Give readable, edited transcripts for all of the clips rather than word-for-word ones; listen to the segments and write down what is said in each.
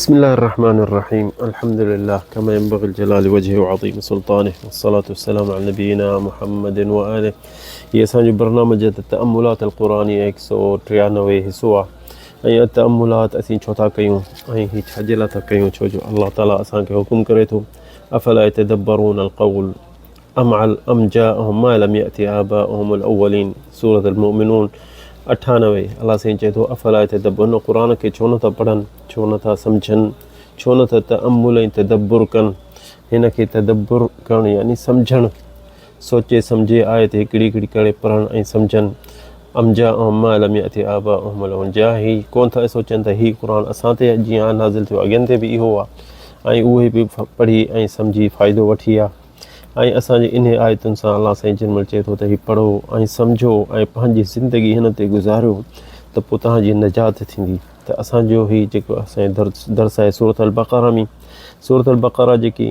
بسم الله الرحمن الرحيم الحمد لله كما ينبغي الجلال وجهه وعظيم سلطانه والصلاة والسلام على نبينا محمد وآله هي اسان جو برنامج تأملات القرآنية هڪ سؤ ٽيانوي حصو آ ۽ تأملات اسين ڇو ٿا ڪيون ۽ هي ڇا جي لاء ٿا ڪيون ڇو جو الله تعالي اسان کي حڪم ڪري ٿو افلا يتدبرون القول ام عل ام جاءهم ما لم يأت آباؤهم الاولين سورة المؤمنون 98 الله سائين چئي ٿو افلا يتدبرون قرآن کي ڇو نٿا پڙهن ڇو نٿا سمجهن ڇو نٿا تأمل ۽ تدبر ڪن هن کي تدبر ڪرڻ يعني سمجهڻ سوچي سمجهي آيت هڪڙي هڪڙي ڪري پڙهڻ ۽ سمجهن ام جاءهم ما لم يأت آباؤهم الاولين جا هي ڪون ٿا سوچن ته هي قرآن اسان تي جيئن نازل ٿيو اڳين تي به اهو آهي ۽ اهي به پڙهي ۽ سمجهي فائدو وٺي ها ۽ اسان جي انهي آيتن سان الله سائين جن مهل چئي ٿو ته هي پڙهو ۽ سمجهو ۽ پنهنجي زندگي هن تي گذاريو ته پوء توهان جي نجات ٿيندي ته اسان جو هي جيڪو اسان جو درس درس آهي سورة البقره ۾ سورة البقره جيڪي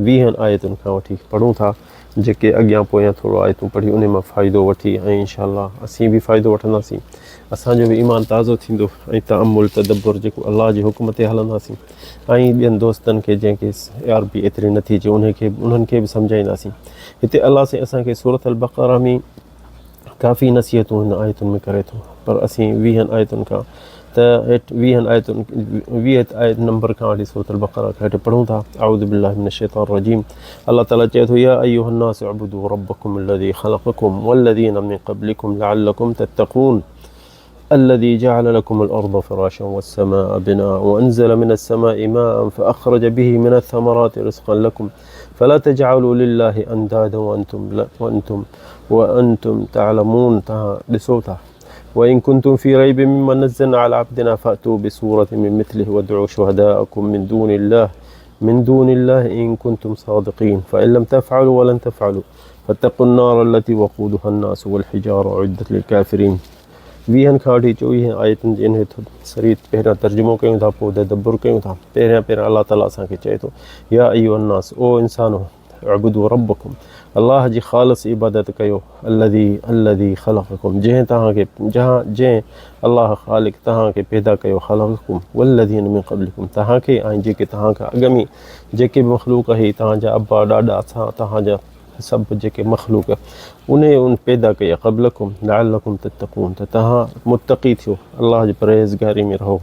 ويهن آيتن کان وٺي پڙهون ٿا جيڪي اڳيان پويان ٿورو آيتون پڙهي انهي مان فائدو وٺي ۽ انشاء الله اسين به فائدو وٺنداسين اسان جو به ايمان تازو ٿيندو ۽ تامل تدبر جيڪو الله جي حڪم تي هلنداسين ۽ ٻين دوستن کي جنهن کي عربي ايتري نٿي اچي انهن کي انهن کي به سمجهائينداسين هتي الله سائين اسان کي سورة البقره ۾ ڪافي نصيحتون هن آيتن ۾ ڪري ٿو پر اسين ويهن آيتن کان ته هيٺ ويهن آيتن ويهه آيت نمبر کان وٺي سورة البقره کان هيٺ پڙهون ٿا اعوذ بالله من الشيطان الرجيم الله تعالي چئي ٿو يا ايها الناس اعبدوا ربكم الذي خلقكم والذين من قبلكم لعلكم تتقون الذي جعل لكم الأرض فراشا والسماء بناء وأنزل من السماء ماء فأخرج به من الثمرات رزقا لكم فلا تجعلوا لله أندادا وأنتم لا وأنتم وأنتم تعلمون ڏسو ٿا وإن كنتم في ريب مما نزلنا على عبدنا فأتوا بسورة من مثله وادعوا شهداءكم من دون الله من دون الله إن كنتم صادقين فإن لم تفعلوا ولن تفعلوا فاتقوا النار التي وقودها الناس والحجارة أعدت للكافرين ويهن کان وٺي چوويهن آيتن جي انهي سري پهريان ترجمو ڪيون ٿا پوء تدبر ڪيون ٿا پهريان پهريان الله تعالي اسان کي چئي ٿو يا ايها الناس او انسانو اعبدوا ربکم الله جي خالص عبادت ڪيو الذي الذي خلقکم جنهن توهان کي جهان جنهن الله خالق توهان کي پيدا ڪيو خلقکم والذين من قبلکم توهان کي ۽ جيڪي توهان کان اڳ ۾ جيڪي به مخلوق آهي توهان جا ابا ڏاڏا اسان توهان جا سڀ جيڪي مخلوق انهي ان پيدا ڪئي قبلکم لعلکم تتقون ته توهان متقي ٿيو الله جي پرهيزگاري ۾ رهو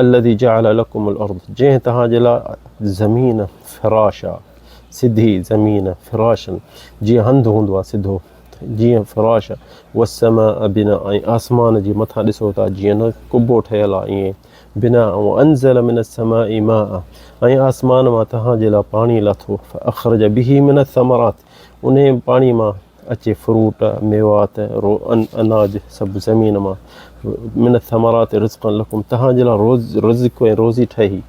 الذي جعل لكم الارض جنهن توهان جي لاء زمين فراشا سڌي زمين فراشا جيئن هنڌ هوندو آهي سڌو جيئن فراش والسماء بنا ۽ آسمان جي مٿان ڏسو ٿا جيئن نه قبو ٺهيل آهي ائين بنا وانزل من السماء ماء ۽ آسمان مان توهان جي لاء پاڻي لاٿو فاخرج به من الثمرات انهي پاڻي مان اچي فروٽ، ميوات، رو اناج سڀ زمين مان من الثمرات رزقا لكم توهان جي لاء روز رزق ۽ روزي ٺهي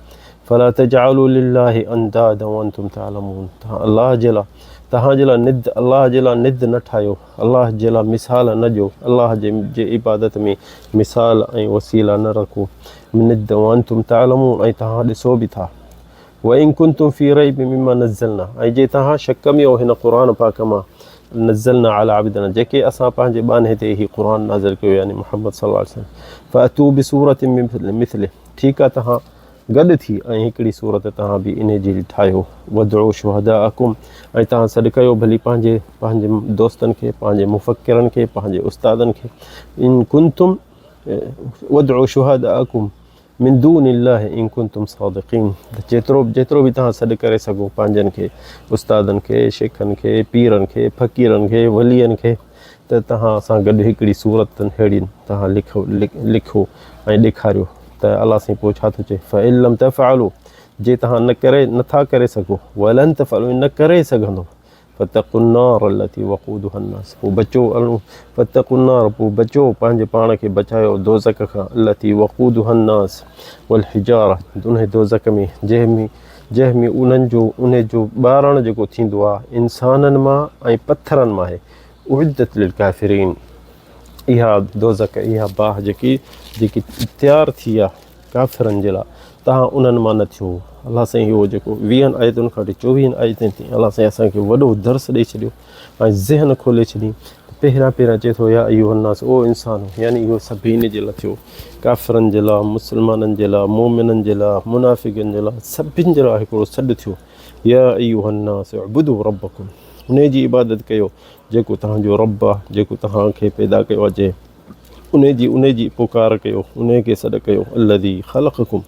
فلا تجعلوا لله اندادا وانتم تعلمون توهان الله جي لاء توهان جي لاء ند الله جي لاء ند نه ٺاهيو الله جي لاء مثال نه ڏيو الله جي جي عبادت ۾ مثال ۽ وسيلا نه رکو ند وانتم تعلمون ۽ توهان ڏسو به ٿا وان ڪنتم في ريب مما نزلنا ۽ جي توهان شڪ ۾ آهيو هن قرآن پاڪ مان نزلنا علي عبدنا جيڪي اسان پنهنجي ٻانهي تي هي قرآن نازل ڪيو يعني محمد صلي الله عليه وسلم فاتو بسورة مثله ٺيڪ آهي توهان گڏ ٿي ۽ هڪڙي سورت توهان به انهي جهڙي ٺاهيو وادعو شهداءکم ۽ توهان سڏ ڪيو ڀلي پنهنجي پنهنجي دوستن کي پنهنجي مفڪرن کي پنهنجي استادن کي ان ڪنتم وادعو شهداءکم من دون الله ان ڪنتم صادقين ته جيترو جيترو به توهان سڏ ڪري سگهو پنهنجن کي استادن کي شيخن کي پيرن کي فقيرن کي ولين کي ته توهان سان گڏ هڪڙي سورت ههڙي توهان لکو لکو ۽ ڏيکاريو ته الله سائين پوء ڇا ٿو چئي فإن لم تفعلوا جي توهان نه ڪري نٿا ڪري سگهو ولن تفعلوا نه ڪري سگهندو فاتقوا النار التي وقودها الناس پوء بچو فاتقوا النار پوء بچو پنهنجي پاڻ کي بچايو دوزخ کان التي وقودها الناس والحجاره انهي دوزخ ۾ جنهن ۾ جنهن ۾ انهن جو انهي جو ٻارڻ جيڪو ٿيندو آهي انسانن مان ۽ پٿرن مان آهي اعدت للڪافرين اها دوزخ اها باهه جيڪي جيڪي تيار ٿي آهي ڪافرن جي لاء توهان انهن مان نه ٿيو. الله سائين اهو جيڪو ويهن آيتن کان وٺي چوويهن آيتن تائين الله سائين اسان کي وڏو درس ڏئي ڇڏيو ۽ ذهن کولي ڇڏي. پهريان پهريان چئي ٿو يا ايها الناس او انسانو يعني اهو سڀني جي لاء ٿيو ڪافرن جي لاء مسلمانن جي لاء مؤمنن جي لاء منافقن جي لاء سڀني جي لاء هڪڙو سڏ ٿيو يا ايها الناس اعبدوا ربڪم انهي جي عبادت ڪيو جيڪو توهان جو رب آهي جيڪو توهان کي پيدا ڪيو آهي جنهن انهي جي انهي جي پڪار ڪيو انهي کي سڏ ڪيو الذي خلقڪم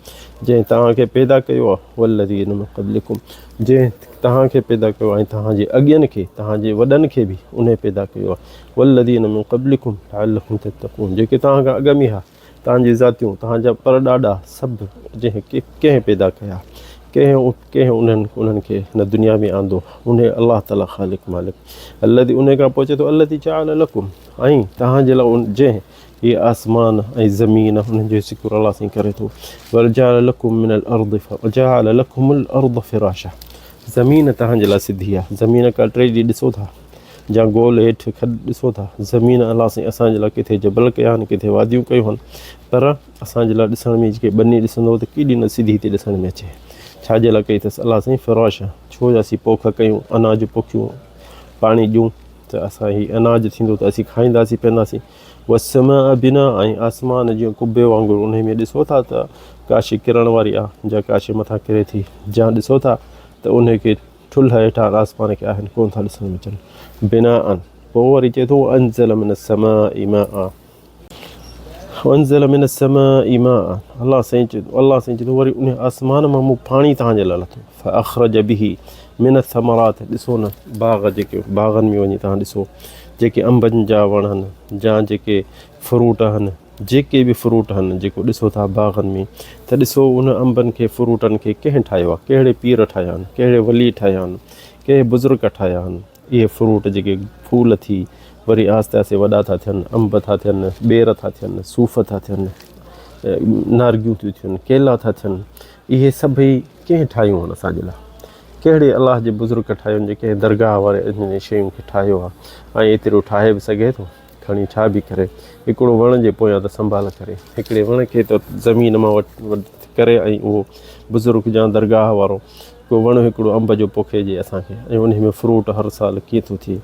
جنهن توهان کي پيدا ڪيو آهي والذين من قبلڪم جنهن توهان کي پيدا ڪيو آهي توهان جي اڳين کي توهان جي وڏن کي به انهي پيدا ڪيو آهي والذين من قبلڪم لعلڪم تتقون جيڪي توهان کان اڳ ۾ ها توهان جي ذاتيون توهان جا پر ڏاڏا سڀ جنهن ڪنهن پيدا ڪيا ڪنهن ڪنهن انهن انهن کي هن دنيا ۾ آندو انهي الله تعالي خالق مالڪ الذي انهي کان پوء چئي ٿو الذي جعل لڪم ۽ توهان جي لاء جنهن هي آسمان ۽ زمين انهن جو ذڪر الله سائين ڪري ٿو ورجعل لڪم من الارض جعل لڪم الارض فراشا زمين توهان جي لاء سڌي آهي زمين کا ٽي ڏينهن ڏسو ٿا جا گول هيٺ کڏ ڏسو ٿا زمين الله سائين اسان جي لاء ڪٿي جبل ڪيا آهن ڪٿي واديون ڪيون آهن پر اسان جي لاء ڏسڻ ۾ جيڪي ٻني ڏسندو ته ڪيڏي نه سڌي ٿي ڏسڻ ۾ اچي ڇا جي لاء ڪئي اٿس الله سائين فراش ڇو جو اسين پوک ڪيون اناج پوکيون پاڻي ڏيون ته اسان هي اناج ٿيندو ته اسين کائينداسين پيئنداسين والسماء بنا ۽ آسمان جيئن قبي وانگر انهي ۾ ڏسو ٿا ته ڪا شي ڪرڻ واري آ جا ڪا شي مٿان ڪري ٿي جا ڏسو ٿا ته انهي کي ٺلهه هيٺان آسمان کي آهن ڪون ٿا ڏسڻ ۾ اچن بنا پوء وري چئي ٿو انزل من السماء ماء وانزل من السماء ماء الله سائين چئي ٿو الله سائين چئي ٿو وري ان آسمان مان مون پاڻي توهان جي لاء لٿو فاخرج به من الثمرات ڏسو نه باغ جيڪي باغن ۾ وڃي توهان ڏسو جيڪي انبن جا وڻ آهن جا جيڪي فروٽ آهن جيڪي به فروٽ آهن جيڪو ڏسو ٿا باغن ۾ ته ڏسو ان انبن کي فروٽن کي ڪنهن ٺاهيو آهي ڪهڙي پير ٺاهيا آهن ڪهڙي ولي ٺاهيا آهن ڪنهن بزرگ ٺاهيا آهن اهي فروٽ جيڪي ڦول ٿي وري آهستي آهستي وڏا ٿا ٿين، انب ٿا ٿين، ٻير ٿا ٿين، صوف ٿا ٿين، نارگيون ٿيون ٿين، ڪيلا ٿا ٿين، اهي سڀئي ڪنهن ٺاهيون آهن اسان جي لاء؟ ڪهڙي الله جي بزرگ ٺاهيون آهن جي ڪنهن درگاهه واري انهن شين کي ٺاهيو آهي ۽ ايترو ٺاهي به سگهي ٿو؟ کڻي ڇا به ڪري هڪڙو وڻ جي پويان ته سنڀال ڪري هڪڙي وڻ کي ته زمين مان ڪري ۽ اهو بزرگ جا درگاهه وارو ڪو وڻ هڪڙو انب جو پوکيجي اسان کي ۽ انهي ۾ فروٽ هر سال ڪيئن ٿو ٿئي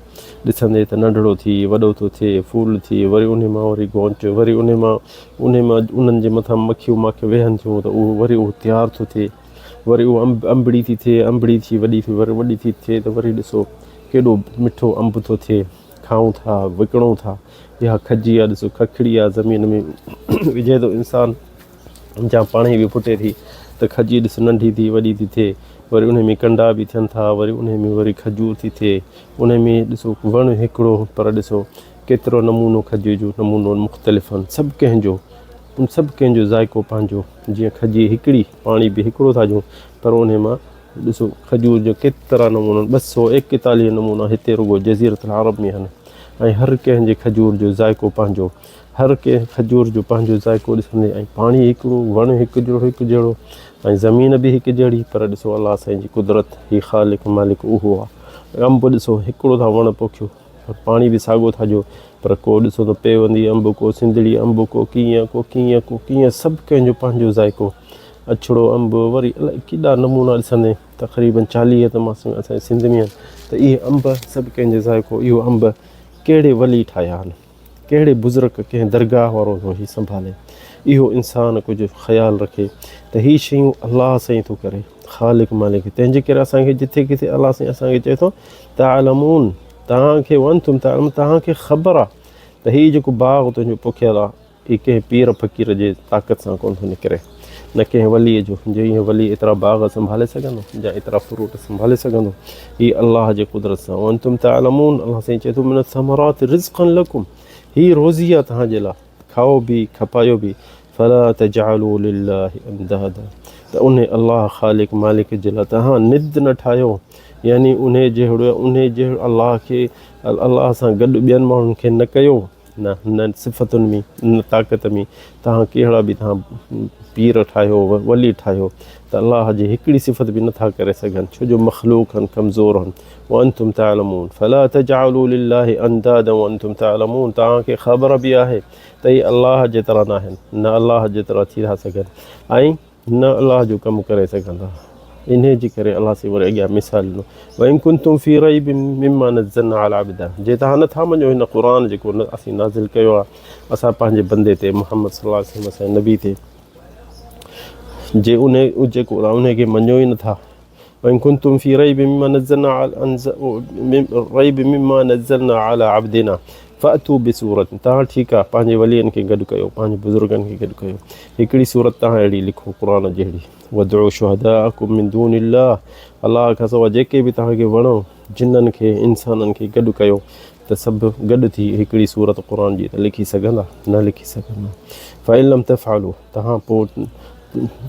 ڏسندي ته ننڍڙو ٿي وڏو ٿو ٿئي ڦول ٿي وري انهي مان وري گونچ وري انهي مان انهي مان انهن جي مٿان مکيون ماکيون ويهن ٿيون ته اهو وري اهو تيار ٿو ٿئي وري اهو انب انبڙي ٿي ٿئي انبڙي ٿي وڏي ٿي وري وڏي ٿي ٿئي ته وري ڏسو ڪيڏو مٺو انب ٿو ٿئي کائون ٿا وڪڻون ٿا اها کجي آ ڏسو ککڙي آ زمين ۾ وجهي ٿو انسان جا پاڻي به ڦٽي ٿي ته کجي ڏس ننڍي ٿي وڏي ٿي ٿئي وري انهي ۾ ڪنڊا به ٿين ٿا وري انهي ۾ وري کجور ٿي ٿئي انهي ۾ ڏسو وڻ هڪڙو پر ڏسو ڪيترو نمونو کجي جو نمونو مختلف آهن سڀ ڪنهن جو ان سڀ ڪنهن جو ذائقو پنهنجو جيئن کجي هڪڙي پاڻي به هڪڙو ٿا ڏيون پر انهي مان ڏسو کجور جو ڪيترا نمونا 241 نمونا هتي رڳو جزيرة العرب ۾ آهن ۽ هر ڪنهن جي کجور جو ذائقو پنهنجو هر ڪنهن کجور جو پنهنجو ذائقو ڏسندي ۽ پاڻي هڪڙو، وڻ هڪ هڪجهڙو ۽ زمين به هڪجهڙي پر ڏسو الله سائين جي قدرت هي خالق مالڪ اهو آ. انب ڏسو هڪڙو ٿا وڻ پوکيو پر پاڻي به ساڳو ٿا ڏيو پر ڪو ڏسو ته پيوندي انب ڪو سنڌڙي انب ڪو ڪيئن ڪو ڪيئن ڪو ڪيئن سڀ ڪنهن جو پنهنجو ذائقو اڇڙو انب وري الائي ڪيڏا نمونا ڏسندي تقريبن 40 ته مان اسان جي سنڌ ۾ آهن ته اهي انب سڀ ڪنهن جو ذائقو اهو انب ڪهڙي ولي ٺاهيا آهن. ڪهڙي بزرگ ڪنهن درگاهه وارو ٿو هي سنڀالي. اهو انسان ڪجهه خيال رکي ته هي شيون الله سائين ٿو ڪري خالق مالڪ تنهن جي ڪري اسان کي جٿي ڪٿي الله سائين اسان کي چئي ٿو تعلمون توهان کي وانتم تعلمون توهان کي خبر آ ته هي جيڪو باغ تنهنجو پوکيل آ هي ڪنهن پير فقير جي طاقت سان ڪونه ٿو نڪري نه ڪنهن ولي جو جي اهو ولي ايترا باغ سنڀالي سگهندو يا ايترا فروٽ سنڀالي سگهندو هي الله جي قدرت سان وانتم تعلمون الله سائين چئي ٿو من الثمرات رزقا لكم هي روزي آ توهان جي لاء کائو به کپايو به فلا تجعلوا لله اندادا ته انهي الله خالق مالڪ جي لاء توهان ند نه ٺاهيو يعني انهي جهڙو انهي جهڙو الله کي الله سان گڏ ٻين ماڻهن کي نه ڪيو نه نه صفتن ۾ نه طاقت ۾ توهان ڪهڙا به توهان پير ٺاهيو ولي ٺاهيو ته الله جي هڪڙي صفت به نٿا ڪري سگهن ڇو جو مخلوق هن ڪمزور هن وانتم تعلمون فلا تجعلوا لله اندادا وانتم تعلمون توهان کي خبر به آهي ته هي الله جيترا ناهن نه الله جيترا ٿي ٿا سگهن ۽ نه الله جو ڪم ڪري سگهندا. انهي جي ڪري الله سائين وري اڳيان مثال ڏنو وان ڪنتم في ريب مما نزلنا علي عبدنا جي توهان نٿا مڃو هن قرآن جيڪو اسين نازل ڪيو آهي اسان پنهنجي بندي تي محمد صلي الله عليه وسلم اسان نبي تي جي ان جيڪو ان کي مڃو ئي نٿا وان كنتم في ريب مما نزلنا على ريب مما نزلنا على عبدنا فاتوا بسورة توهان ٺيڪ آهي پنهنجي ولين کي گڏ ڪيو پنهنجي بزرگن کي گڏ ڪيو هڪڙي سورت توهان اهڙي لکو قرآن جهڙي ودعو شهداءکم من دون الله الله کان سواء جيڪي به توهان کي وڻو جنن کي انسانن کي گڏ ڪيو ته سڀ گڏ ٿي هڪڙي سورت قرآن جي ته لکي سگهندا نه لکي سگهندا فإن لم تفعلوا توهان پوء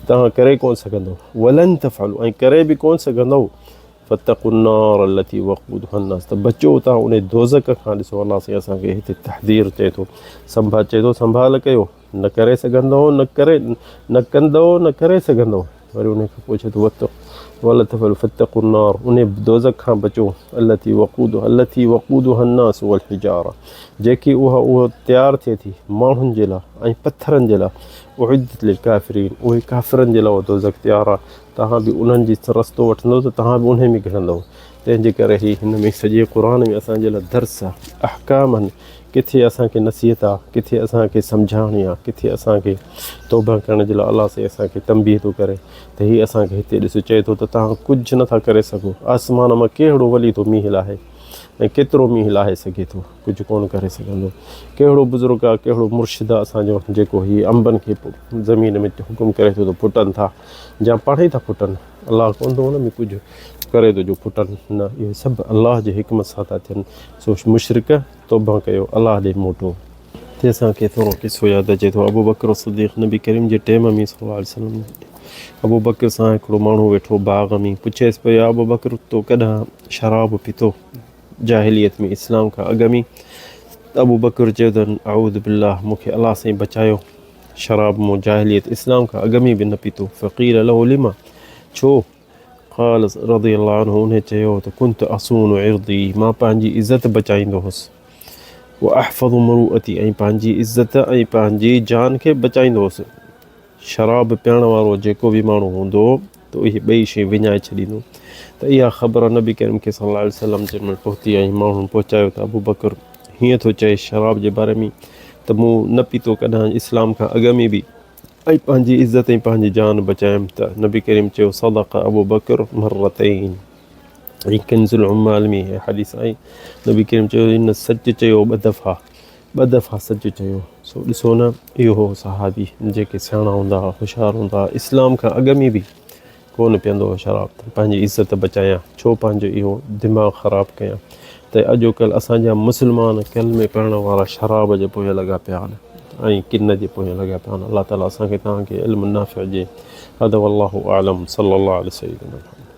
توهان ڪري ڪون سگهندو ولن تفعلوا ۽ ڪري به ڪون سگهندو فاتقوا النار التي وقودها الناس ته بچو توهان ان دوزخ کان ڏسو الله سائين اسان کي هتي تحذير چئي ٿو سنڀا چئي ٿو سنڀال ڪيو نه ڪري سگهندؤ نه ڪري نه ڪندؤ نه ڪري سگهندؤ وري ان کان پوء چئي ٿو وت ولا تفعلوا فاتقوا النار ان دوزخ کان بچو التي وقود التي وقودها الناس والحجاره جيڪي اها اها تيار ٿئي ٿي ماڻهن جي لاء ۽ پٿرن جي لاء اعدت للڪافرين اهي ڪافرن جي لاء اها دوزخ تيار آهي توهان به انهن جي رستو وٺندو ته توهان به انهي ۾ گهڙندو تنهن جي ڪري هي هن ۾ سڄي قرآن ۾ اسان جي لاء درس آهي احڪام آهن ڪٿي اسان کي نصيحت آ، ڪٿي اسان کي سمجهاڻي آ، ڪٿي اسان کي توبه ڪرڻ جي لاء الله سائين اسان کي تنبيهه ٿو ڪري ته هي اسان کي هتي ڏس چئي ٿو ته توهان ڪجهه نٿا ڪري سگهو، آسمان مان ڪهڙو ولي ٿو مينهن لاهي ۽ ڪيترو مينهن لاهي سگهي ٿو، ڪجهه ڪونه ڪري سگهندو. ڪهڙو بزرگ آ، ڪهڙو مرشد آ اسان جو جيڪو هي انبن کي زمين ۾ حڪم ڪري ٿو ته ڦٽن ٿا يا پاڻ ئي ٿا ڦٽن، الله ڪونه ٿو ان ۾ ڪجهه ڪري ٿو جو ڦٽن نه، اهي سڀ الله جي حڪم سان ٿا ٿين، سو مشرڪ توبه ڪيو الله ڏي موٽو. تي اسان کي ٿورو قصو ياد اچي ٿو ابوبڪر صديق نبي ڪريم جي ٽيم ۾ صلي الله عليه وسلم ابوبڪر سان هڪڙو ماڻهو ويٺو باغ ۾ پڇيس پيو يا ابوبڪر تو ڪڏهن شراب پيتو جاهليت ۾ اسلام کان اڳ ۾ ابوبڪر چيو ته اعوذ بالله مون کي الله سائين بچايو شراب مون جاهليت اسلام کان اڳ ۾ به نه پيتو فقيل له لما ڇو قال رضي الله عنه انهي چيو ته ڪنت اصون عرضي مان پنهنجي عزت بچائيندو هوس واحفظ مروءتي ۽ پنهنجي عزت ۽ پنهنجي جان کي بچائيندو هوس شراب پيئڻ وارو جيڪو به ماڻهو هوندو ته اهي ٻئي شيون وڃائي ڇڏيندو ته اها خبر نبي ڪريم کي صلي الله عليه وسلم جن وٽ پهتي ۽ ماڻهن پهچايو ته ابو بڪر هيئن ٿو چئي شراب جي باري ۾ ته مون نه پيتو ڪڏهن اسلام کان اڳ ۾ به ۽ پنهنجي عزت ۽ پنهنجي جان بچايم ته نبي ڪريم چيو صدق ابو بڪر مرتين ۽ ڪنز العمال ۾ هي حديث آئي نبي ڪريم چيو هن سچ چيو ٻه دفعا ٻه دفعا سچ چيو سو ڏسو نه اهو هو صحابي جيڪي سياڻا هوندا هئا هوشيار هوندا هئا اسلام کان اڳ ۾ به ڪونه پيئندو هو شراب ته پنهنجي عزت بچايان ڇو پنهنجو اهو دماغ خراب ڪيان ته اڄوڪلهه اسان جا مسلمان ڪلمي پڙهڻ وارا شراب جي پويان لڳا پيا آهن ۽ ڪن جي پويان لڳا پيا آهن الله تعالي اسان کي توهان کي علم نافع ڏي هذا والله اعلم صلي الله علي سيدنا محمد.